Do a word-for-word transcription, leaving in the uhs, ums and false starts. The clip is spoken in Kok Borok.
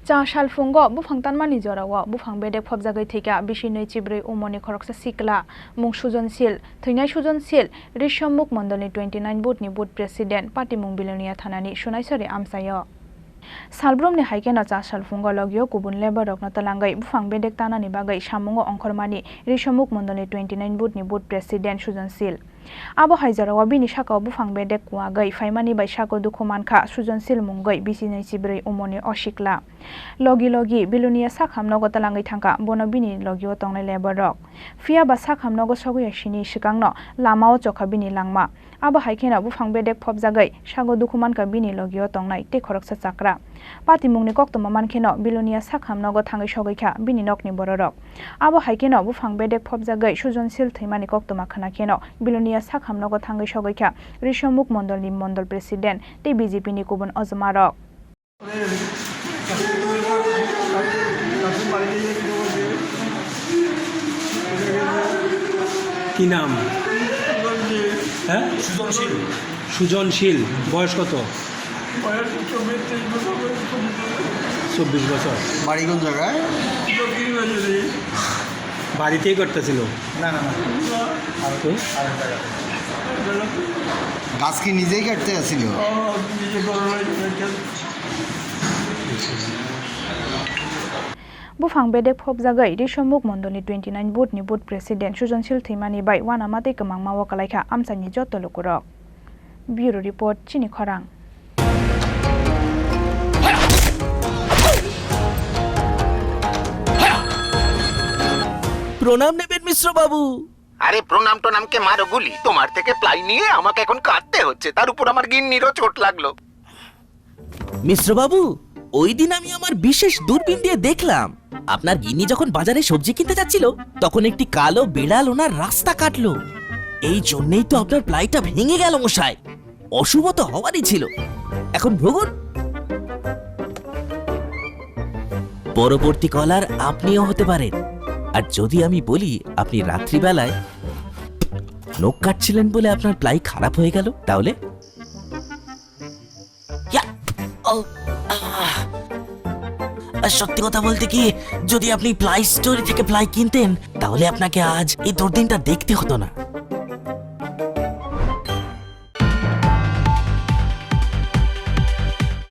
Cha salphungo buphang tanmani jorao buphang bedek phobjagwi thwikha bisi nwi chibrwi umorni khoroksa sikla, mung Sujonsil. Thwinai Sujonsil Rishyamukh Mondolni twenty nine booth ni booth president, patimung Bilonia thanani Sunaisari amchaio. Salbrumni hai kheno cha salphungo logio kubun labour rokno twlangwi buphang bedek tanani bagwi samungo ongkhormani Rishyamukh Mondolni twenty nine booth ni booth president Sujonsil. Abo hai jorao bini sakao buphang bedek kuagwi phaimani bai sago dukhu mankha Sujonsil mungwi bisi nwi chibrwi umorni o sikla. Logi logi Bilonia sakham nogo twlangwi thangkha, bono bini logio tongnai labour rok. Phiya ba sakham nogo sogwi sini swkangno lamao chokha bini langma. Abo hai kheno buphang bedek phobjagwi sago dukhu mankha bini logio tongnai tei khoroksa chakra. Patimungni koktwma mankheno Bilonia sakham nogo thangwi sogwi kha bini nokni bororok. Abo hai kheno buphang bedek phobjagwi Sujonsil thwimani koktwma khna kheno Bilonia sakham nogo thangwi sogwi kha Rishyamukh Mondolni Mondol President tei B J P ni kubun ojomarok. কি নাম? হ্যাঁ? সুজনশীল। সুজনশীল। বয়স কত? বয়স চব্বিশ, তেইশ বছর বয়স। চব্বিশ বছর। বাড়ি কোন জায়গায়? দক্ষিণ বাজারে। বাড়িতেই করতেছিল? না, না, না। না। আর তো? আর এক জায়গায়। গাছ কি নিজেই কাটতে আসছিল? ও, নিজে বড় হয়ে গেছে। Buphang bedek phobjagwi Rishyamukh Mondolni twenty nine booth ni booth president Sujonsil thwimani bai uanama tei kwmangma o kwlaikha amchaini joto lukurok. Bureau report, Chini Khorang. প্রণাম নেবেন মিশ্র বাবু। আরে প্রণাম টোনামকে মারো গুলি, তোমার থেকে প্লাই নিয়ে আমাকে এখন কাঁদতে হচ্ছে, তার উপর আমার গিন্নিরও চোট লাগলো। মিশ্র বাবু, ওই দিন আমি আমার বিশেষ দূরবীন দিয়ে দেখলাম, আপনার গিন্নি যখন বাজারে সবজি কিনতে যাচ্ছিল, তখন একটি কালো বিড়াল ওনার রাস্তা কাটলো। এই জন্যই তো আপনার প্লাইটা ভেঙে গেল মশাই। অশুভ তো হওয়ারই ছিল। এখন ভুগুন। পরবর্তী কলার আপনিও হতে পারেন। আর যদি আমি বলি আপনি রাত্রিবেলায় নখ কাটছিলেন বলে আপনার প্লাই খারাপ হয়ে গেল, তাহলে? ইয়া! ও, আহ! আর সত্যি কথা বলতে কি, যদি আপনি প্লাই স্টোরে থেকে প্লাই কিনতেন, তাহলে আপনাকে আজ এই দুর্দিনটা দেখতে হতো না।